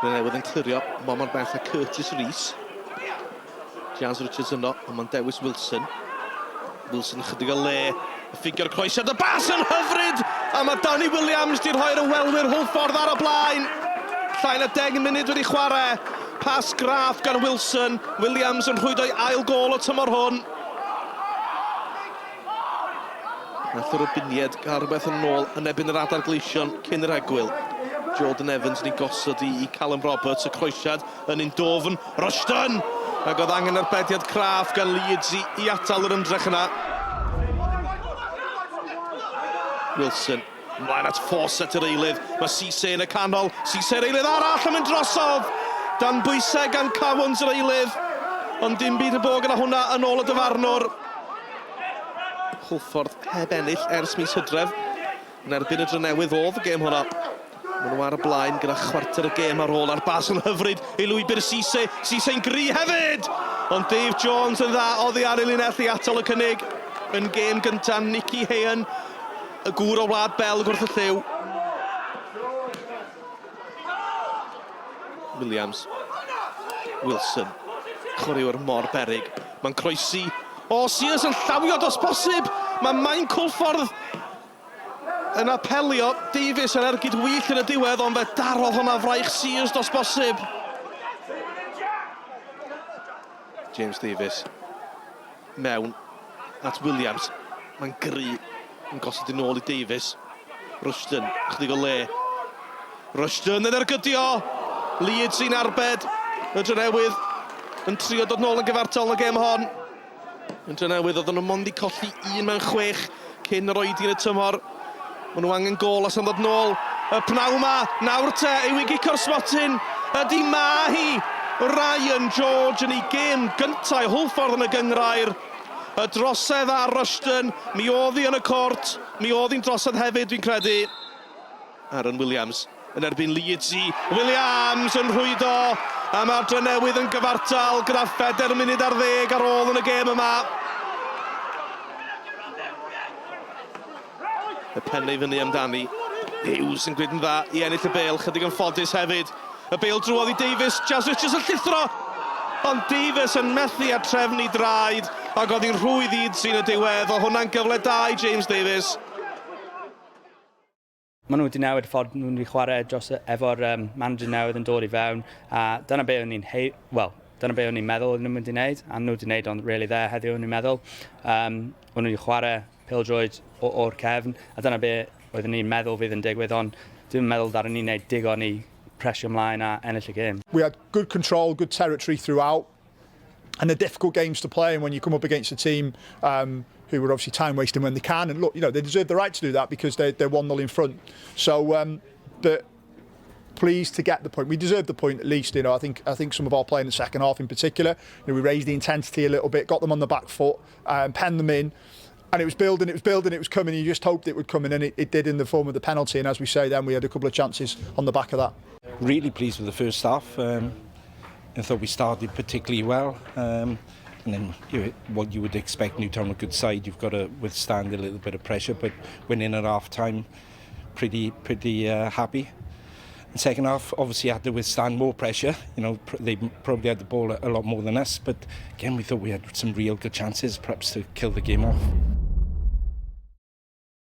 Drenewydd yn clirio, mor mor bell a Curtis Rees. Jazz Richards yno, ond mae'n dewis Wilson. Wilson chydig o le, y ffigur croesiad, y bas yn hyfryd! A mae Danny Williams di rhoi'r ymwelwyr Hwlffordd ar y blaen. Llai na 10 munud wedi chwarae. Pas graff gan Wilson. Williams yn rhwydo'i ail gôl o tymor hwn. Nath yr Robiniaid gael rhywbeth yn ôl yn erbyn yr Adar Gleision cyn yr egwyl. Jordan Evans yn ei gosod i, i Callum Roberts, y croesiad yn un dwfn. Rushton! Ac oedd angen arbediad craff gan Leeds i, i atal yr ymdrech yna. Wilson, ymlaen at Fawcett yr eilydd. Mae Cisse yn y canol. Cisse yr eilydd arall yn mynd drosodd! Dan bwysau gan Cowans yr eilydd. Ond dim byd yn bod gyda hwnna yn ôl y dyfarnwr. Hwlffordd heb ennill ers mis Hydref. Yn erbyn y Drenewydd oedd y gêm hwnna. Maen nhw ar y blaen gyda chwarter y gêm ar ôl a'r bas yn hyfryd i lwybr Cisse. Cisse'n gry hefyd! Ond Dave Jones yn dda oddi ar ei linell i atal y cynnig. Yn gêm gyntaf Nicky Hayen, y gŵr o Wlad Belg wrth y llyw. Williams. Wilson. Chwaraewr mor beryg. Mae'n croesi. O, Sears yn llawio dos bosib! Mae Mainc Hwlffordd yn apelio. Davies yn ergyd wych yn y diwedd, ond fe darodd hwnna fraich Sears dos bosib. James Davies mewn at Williams. Mae'n gry yn gosod yn ôl i Davies. Rushton, chydig o le. Rushton yn ergydio! Leeds sy'n arbed. Y Drenewydd yn trio dod nôl yn gyfartal yn y gêm hon. Yn Drenewydd oedden nhw mond i colli un mewn chwech cyn yr oedi yn y tymor. Maen nhw angen gôl os am ddod nôl y pnawn ma. Nawr te, yw i gico'r smotyn? Ydy ma hi! Ryan George yn ei gêm gyntaf i Hwlffordd yn y gynghrair. Y drosedd ar Rushton, mi oedd hi yn y cwrt, mi oedd hi'n drosedd hefyd dwi'n credu. Aaron Williams yn erbyn Leeds i Williams yn rhwydo a mae'r Drenewydd yn gyfartal gyda phedair munud ar ddeg ar ôl yn y gêm yma. Y pen ei fyny amdani. Hughes yn gwneud yn dda i ennill y bêl, chydig yn ffodus hefyd. Y bêl drwodd i Davies, Jazz Richards yn llithro! Ond Davies yn methu â trefnu draed ac oedd hi'n rhwydd i Idzi yn y diwedd. Oedd hwnna'n gyfle da i James Davies. Maen nhw wedi newid y ffordd nhw'n wedi chwarae dros efo'r um, manager newydd yn dod i fewn a dyna be o'n i'n hei, well, dyna be o'n i'n meddwl o'n nhw'n mynd i wneud a nhw wedi wneud o'n really dde heddiw o'n i'n meddwl. Um, o'n nhw wedi chwarae pêl-droed o'r cefn a dyna be oeddwn i'n meddwl fydd yn digwydd ond dwi'n meddwl ddaru ni wneud digon i presio ymlaen a ennill y gêm. We had good control, good territory throughout. And they're difficult games to play, and when you come up against a team um, who are obviously time wasting when they can, and look, you know, they deserve the right to do that because they, they're 1 0 in front. So, um, but pleased to get the point. We deserved the point at least. You know, I think I think some of our play in the second half, in particular, you know, we raised the intensity a little bit, got them on the back foot, um, penned them in. And it was building, it was building, it was coming. You just hoped it would come in, and it, it did in the form of the penalty. And as we say, then we had a couple of chances on the back of that. Really pleased with the first half. Um, I thought we started particularly well. Um, and then you know, what you would expect Newtown a good side, you've got to withstand a little bit of pressure. But went in at half time, pretty pretty uh, happy. And second half, obviously had to withstand more pressure. You know, pr they probably had the ball a, a lot more than us. But again, we thought we had some real good chances, perhaps to kill the game off.